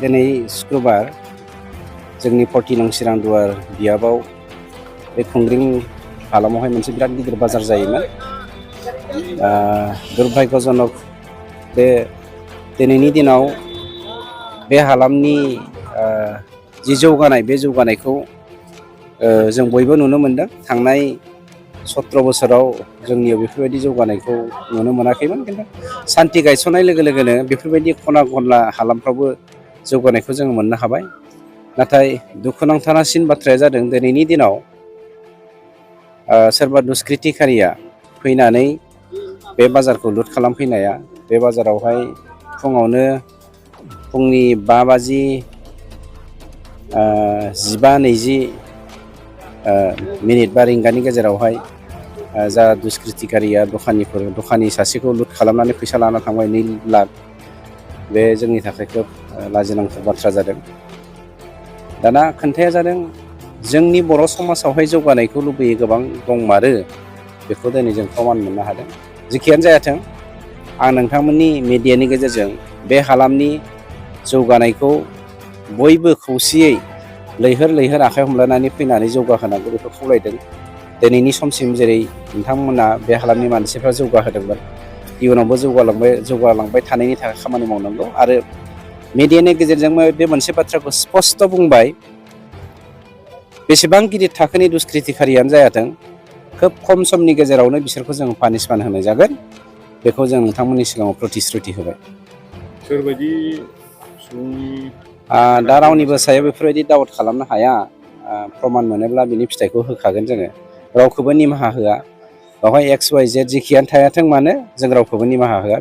दिनै शुक्रबार जोंनि 40 नं चिरांदुवार बियाबाव बे खुंग्रिं हालामावहाय मोनसे बिराद गिदिर बाजार जायोमोन। दुर्भाग्यजनक बे दिनैनि दिनाव बे हालामनि जि जौगानाय बे जौगानायखौ जों बयबो नुनो मोनदों। थांनाय 17 बोसोराव जोंनियाव बेफोरबायदि जौगानायखौ नुनो मोनाखैमोन। खिन्थु सान्थि गायसननाय लोगो लोगोनो बेफोरबायदि खना खनला हालामफ्रावबो जौगानायखौ जों मोननो हाबाय। नाथाय दुखुनांथावसिन बाथ्राया जादों दिनैनि दिनाव सोरबा दुष्कृतिकारिया फैनानै बे बाजारखौ लुट खालामफैनाया, बे बाजारावहाय फुंनि 5 बाजि 15-20 मिनिट बा रिंगानि गेजेरावहाय जा दुष्कृतिकारिया दखानि सासेखौ लुट खालामनानै फैसा लाना थांबाय 2 लाख। बे जोंनि थाखाय खोब लाजिनांथाव बाथ्रा जादों। दाना खोथाया जादों जोंनि बर' समाजावहाय जौगानायखौ लुबैयो गोबां दंमारो, बेखौ दिनै जों प्रमान मोननो हादों। जेखियानो जायाथों, आं नोंथांमोननि मिडियानि गेजेरजों बे हालामनि जौगानायखौ बयबो खौसेयै लैहोर लैहोर आखाइ हमलायनानै फैनानै जौगाहोनांगौ बेखौ खावलायदों। दिनैनि समसिम जेरै नोंथांमोना बे हालामनि मानसिफ्रा जौगाहोदोंमोन, इयुनावबो जौगालांबाय थानायनि थाखाय खामानि मावनांगौ। आरो मिडियानि गेजेरजों बे मोनसे बाथ्राखौ स्पष्ट बुंबाय, बेसेबां गिदिर थाखोनि दुष्कृतिकारियानो जायाथों, खोब खम समनि गेजेरावनो बिसोरखौ जों पानिशमेन्ट होनाय जागोन। बेखौ जों नोंथांमोननि सिगाङाव प्रतिश्रुति होबाय। सोरबायदि सुबुंनि दा रावनिबो सायाव बेफोरबायदि दाउट खालामनो हाया। प्रमान मोनोब्ला बिनि फिथाइखौ होखागोन जोङो। रावखौबो निमाहा होआ। बेवहाय XYZ जेखियानो थायाथों मानो जों रावखौबो निमाहा होआ।